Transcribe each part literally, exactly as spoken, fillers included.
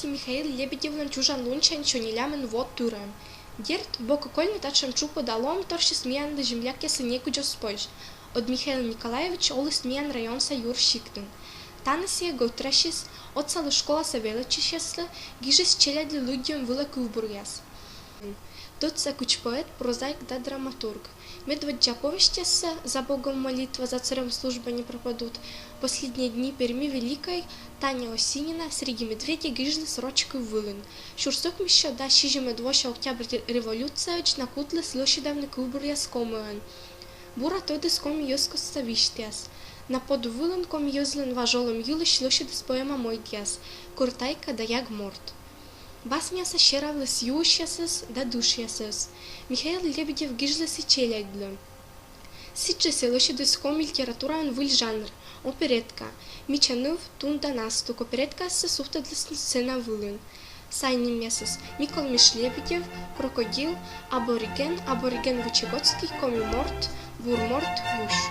Михаил Лебедевлӧн чужан лунсянь сё нелямын во тырӧм. Дерт, бокӧ кольны татшӧм тшупӧда лоӧмторсьыс миянлы, землякъяслы, некыдз оз позь. Ӧд Михаил Николаевич оліс миян районса юр сиктын. Тані сійӧ гӧтрасис, отсаліс школаса велӧдчысьяслы, гижис челядьлы лыддьӧм вылӧ кывбуръяс. Тӧдса кыдз поэт, прозаик да драматург. Медводдза повестьяссӧ «За Богом молитва», «За царём служба», «Не пропадут», «Последние дни Перми», «Великой» Таня Осинина, «Среди медведей» гижліс роч кыв вылын. Сюрс ӧкмыссё дас сизимӧд вося Октябрь революцияӧдз на кутліс лӧсьӧдавны кывбуръяс комиӧн. Бура тӧдіс коми йӧзкостса висьтъяс. На подув вылын коми йӧзлӧн важ олӧм йылысь лӧсьӧдіс поэма мойдъяс «Кӧрт Айка» да «Яг морт». Басняса серавліс юысьясӧс да дышъясӧс. Михаил Лебедев гижліс и челядьлы. Сідзжӧ сійӧ лӧсьӧдіс коми литератураын выль жанр — оперетка. «Мича ныв», «Тунда Настук» опереткаяссӧ сувтӧдлісны сцена вылын. Сайын нимъясыс: «Ми колмысь Лебедев», «Крокодил», «Абориген», «Абориген вычегодский», «Коми морт», «Бур морт», «Гусь».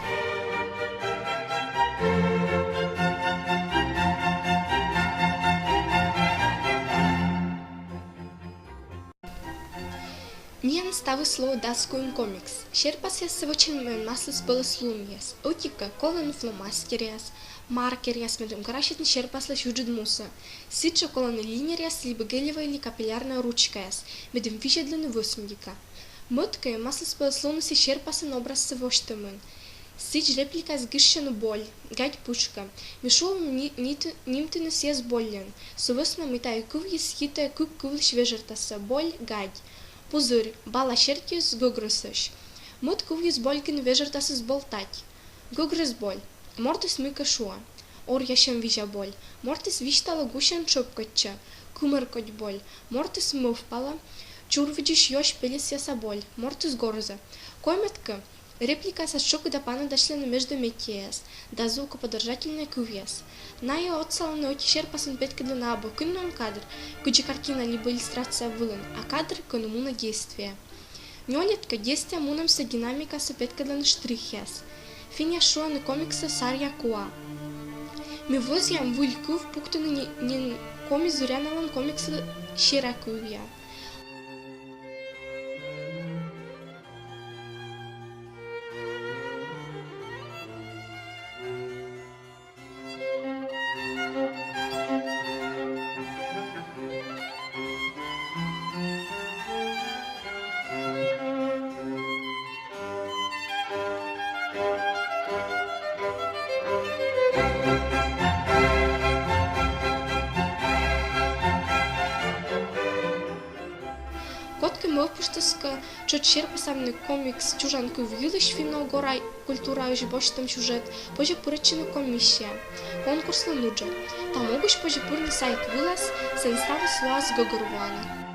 Миян ставыс лоӧ дас куим комикс. Серпасъяссӧ вӧчӧны миян маслыспӧлӧслунъяс. Ӧти-кӧ, колӧны фломастеръяс, маркеръяс, медым краситны серпаслысь ыджыд мусӧ. Сідзжӧ колӧны линеръяс либӧ гелевӧй или капиллярнӧй ручкаяс, медым визьӧдлыны вӧсмидика. Мӧд-кӧ, маслыспӧлӧслуныс и серпасын образсӧ восьтӧмын. Сідз репликаяс гижсьӧны боль, гадь пытшкӧ. Ми шуам ни-, нит-, нимтыны сійӧс больӧн. Сы вӧсна мый тайӧ кывйыс йитӧ кык кывлысь вежӧртассӧ: боль, гадь. Пузырь — бала серти гӧгрӧсӧсь. Мӧд кывйыс больгин вежӧртасыс болтать. Гӧгрӧс боль. Мортыс мыйкӧ шуӧ. Оръясьӧм визя боль. Мортыс висьталӧ гусьӧн, шӧпкӧдчӧ. Кымӧр кодь боль. Мортыс мӧвпалӧ. Чурвидзысь ёсь пельӧсъяса боль. Мортыс горзӧ. Коймӧд-кӧ, репликаясас тшӧкыда паныдасьлӧны междометиеяс да звукоподражательнӧй кывъяс. Найӧ отсалӧны ӧти серпасын петкӧдлыны абу кынман кадр, кыдзи картина либӧ иллюстрация вылын, а кадр, кӧні мунӧ действие. Нёльӧд-кӧ, действие мунӧмсӧ, динамикасӧ петкӧдлӧны штрихъяс. Финнъяс шуӧны комиксӧ саръя куа. Ми вӧзъям выль кыв пуктыны ни-, нин Коми Зоряналӧн комикслы серакывъя. Кодкӧ мӧвпыштас, кӧ тшӧтш серпасавны комикс чужан кыв йылысь финно-угор культураысь босьтӧм сюжет, позьӧ пырӧдчыны комиссияӧ конкурслӧн уджӧ. Та могысь позьӧ пырны сайт вылас, сэн ставыс лоас гӧгӧрвоана.